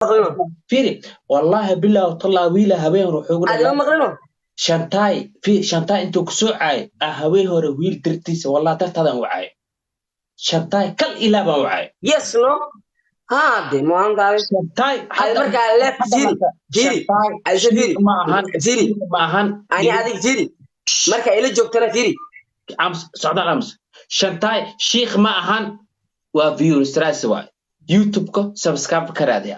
Maqlino. Fiiri, wallahi billahi tallah, wiila habeen hore wuxuu igu Aad ima dhahay maqlino. Shantaay, fiiri, Shantaay intuu kusoo caayay ah habeen hore wiil dartiisa, wallahi dartaadaan u caayay Shantaay, kal ilaa baan u caayay. Yes, no, haa, de maalintaadi Shantaay. Adi markaa left fiiri, fiiri. Shantaay. Ayse fiiri. Ma ahan. Fiiri. Ma ahan. Ani adig fiiri, marka ila joogtana fiiri. Ams socdaal, ams Shantaay shiikh ma ahan, waa viewers raasi waay, YouTube-ka subscribe ka raadiya.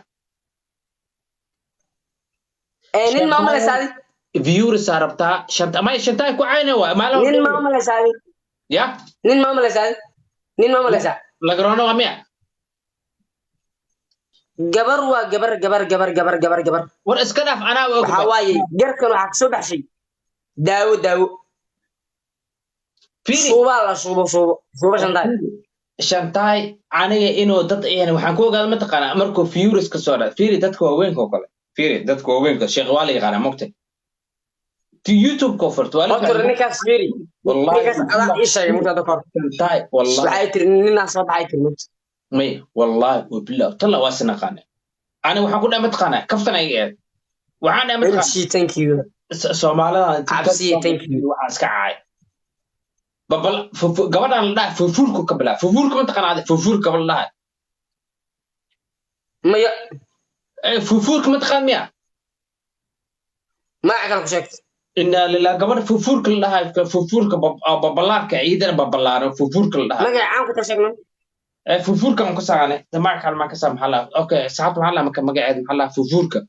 Ee, nin ma malaysa adi? Viewers aa rabtaa Shanta, may Shantaay ku cayna waay maalin. Nin ma malaysa adi? Ya. Nin ma malaysa adi? Nin ma malaysa? Lagaroono waa miya? Gabar waa gabar, gabar, gabar, gabar, gabar, gabar. War iska dhaaf, anaa og. Waxaa waaye garkan waxaa kasoo baxshay daawo, daawo. Fiiri. Shuubaa la shuubo, shuubo, shuubo Shantaay. Shantaay aniga inuu dad yani waxaan ku ogaada mataqaanaa markuu viewers ka soo dha. Fiiri, dadka waaweynka oo kale, fiiri, dadka waaweynka sheekh waa la yaqaanaa, mogtay ti YouTube ka furto waa la Horta ninkaas fiiri. Wallahi. Ninkaas adaa ii sheegay mugta kahor. Shantaay wallahi. Waxay tiri ninaa soo baxay tiri mugta. May, wallahi wabillahi talla waa sinaqaane. Aniga waxaan ku dhahay mataqaanaa kaftan ay eed, waxaan dhahay mataqaanaa MC, thank you. Soomaalida. Cabsiye, thank you. Waxaan iska caay babal gabadhaan la dhahay fufuurku ka bilaab, fufuurka mataqaanaa adi? Fufuurka gabadha la dhahay. Maya. Eh, fufuurka mataqaan miya? Magaca kale ku sheegta. Inaa lilah, gabadha fufuurka la dhahay, fufuurka babalaarka ciidana babalaaran, fufuurka la dhahay. Magaca caan ku tar sheegno. Eh, fufuurka aan ku saaqane magaca kale maan ka saa, maxaa la, okay, saxaabta maxaa la, marka magaceeda maxaa la, fufuurka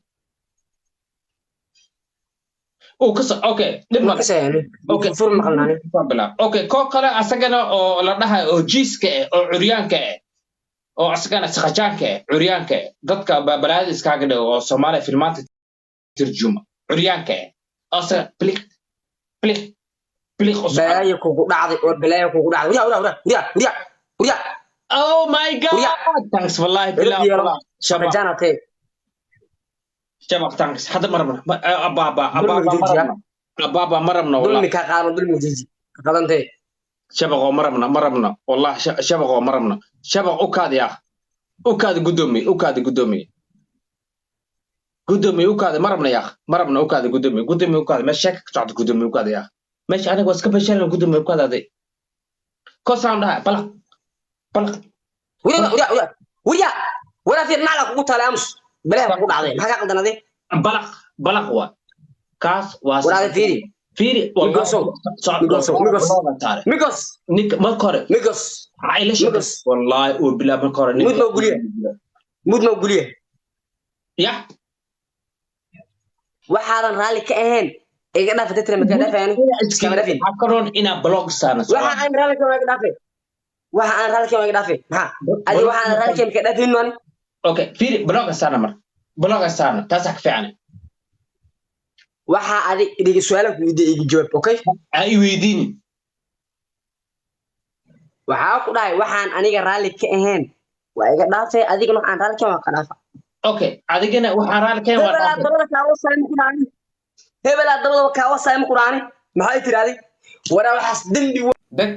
uu ka soo, okay, dhib Ma male. ka sheegani. Okay. Fur maqalnaani. Soo bilaab. Okay, koo kale asagana oo la dhahay oo jiiska eh oo curyaanka eh oo asagana saqajaanka eh curyaanka eh dadka balaayada iskaaga dhigo oo Soomaaliya filmaanta turjuma, curyaanka eh, asaga pliq pliq pliq u socda. Balaayo kugu dhacday oo balaayo kugu dhacday. Wariya, wariya, wariya, wariya, wariya. Oh my God. Wariya. Thanks, wallahi billah. Cirib yeelo. Shabaq. Rajaanatee. Shabaq, thanks. Hadda marabna ababa ababa. Dulmiga joojiya. Marabna ababa, marabna wallahi. Dulmi kaa qaadan, dulmiga jooji qadantee. Shabaq oo marabna, marabna wallahi, shabaq oo marabna, shabaq u kaadi ah, u kaadi gudoomiye, u kaadi gudoomiye, gudoomiye u kaadi, marabna yaaq, marabna, u kaadi gudoomiye, gudoomiye u kaadi, meesha sheeka ka socda, gudoomiye u kaadi yaaq, meesha aniga waa iska bashalna, gudoomiye u kaadi aday kosaan dhahay balaq balaq. Wariya, wariya, wariya, wariya, waraa fiir, nacla kugu taalay, aamus, balaayo kugu dhacday, maxaa kaa qaldanaaday? Balaq balaq waa kaas waa. Waraade fiiri. Fiiri. Migosow. Migosow, Migos. Migos. Ninka marka hore Migos. waxaa ila sheegay Migos. Wallahi uu bilaab marka hore Mud ma guliya? Mud ma guliya? Ya. Waxaadan raalli ka ahayn iga dhaafa titra, makaa dhaafayani, iskama dhaafin. Waxaa karoon inaa blog saarno. Waxa aan raalli ka iga dhaafay, waxa aan raalli ka iga dhaafay, maxaa adi waxa aan raalli ka makaa dhaafin ani? Okay, fiiri, blog saarna, marka blog saarna, taasaa ka fiican. Waxa adi idiga su-aalan ku weydiiya iga jawaab, okay? Ha i weydiini. Waxaa ku dhahay waxaan aniga raalli ka ahayn waa iga dhaafay, adigana waxaan raalli ka waa ka dhaafa. Okay, adigana waxaan raalli ka waa Hebelaa dhaafay. Dabada kaa wasaay ma ku dhahani? Hebelaa dabada kaa wasaay ma ku dhahani? Maxay tiraahday? Waraa waxaas dembi. Deg.